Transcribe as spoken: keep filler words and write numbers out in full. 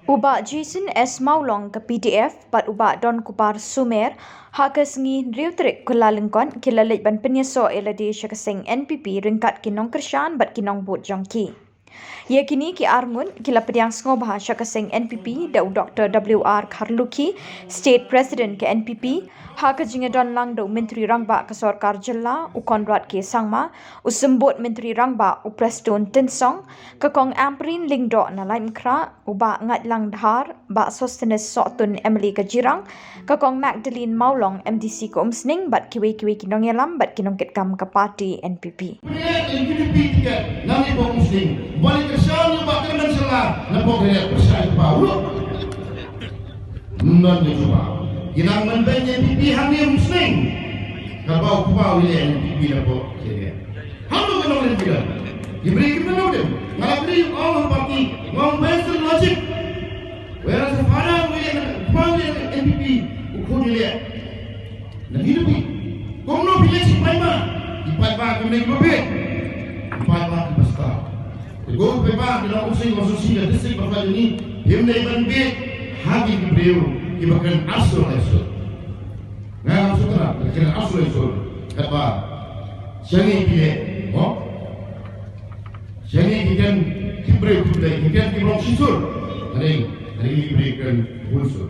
U Bah Jason S Mawlong ka P D F bad u Bah Donkupar Sumer ha ka sngi hynriew tarik Kyllalyngkot ki la leit ban pynïasoh ïa lade sha ka seng N P P ryngkat ki nongkyrshan bad ki nongbud jong ki. Ïa kine ki arngut ki la pdiang sngewbha sha ka seng N P P da u Doctor W R Kharlukhi, State President ka N P P, ha ka jingïadon lang da u Myntri Rangbah ka Sorkar Jylla u Conrad K Sangma, u Symbud Myntri Rangbah u Prestone Tynsong, ka Kong Ampareen Lyngdoh na Laitumkhrah, u Bah Ngaitlang Dhar, Bah Sosthenes Sohtun, M L A ka Jirang, ka Kong Magdalene Mawlong, M D C ka Umsning, bad kiwei kiwei ki nongïalam bad ki nongkitkam ka party N P P. Pynïaid N P P tiket nangne poh Umsning, ba la kyrshan ïa u Bah Kyrmen Shylla na poh Khliehriat, pyrshah ïa u Bah u ruh. Ym don ïa u Bah. Ki nang mynbeiñ N P P hangne Umsning. Kaba u Bah u leh N P P na poh Khliehriat. Haduh ka nongrim ki don. Ki briew ki mynno kim. Nga la kri ong ha party, nga ong based on logic. Whereas the father u leh, u Bah u leh N P P, u khun u leh na N P P. Kumno phi leh shi paidbah? Ki paidbah kim dei kiba bieit. Ki paidbah kiba stad. Te ko paidbah ki nong Umsning constituency ka district ba ka jong ngi, phim dei ban bieit ha ki briew kiba kren arsu arsu. Nga ngam sngewtynnat, ki kren arsu arsu. Katba sha ngi ki leh, mo? Sha ngi ki kren ki briew ki briew, ki kren ki briew shisur. Hynrei, hynrei ki briew kren bun sur.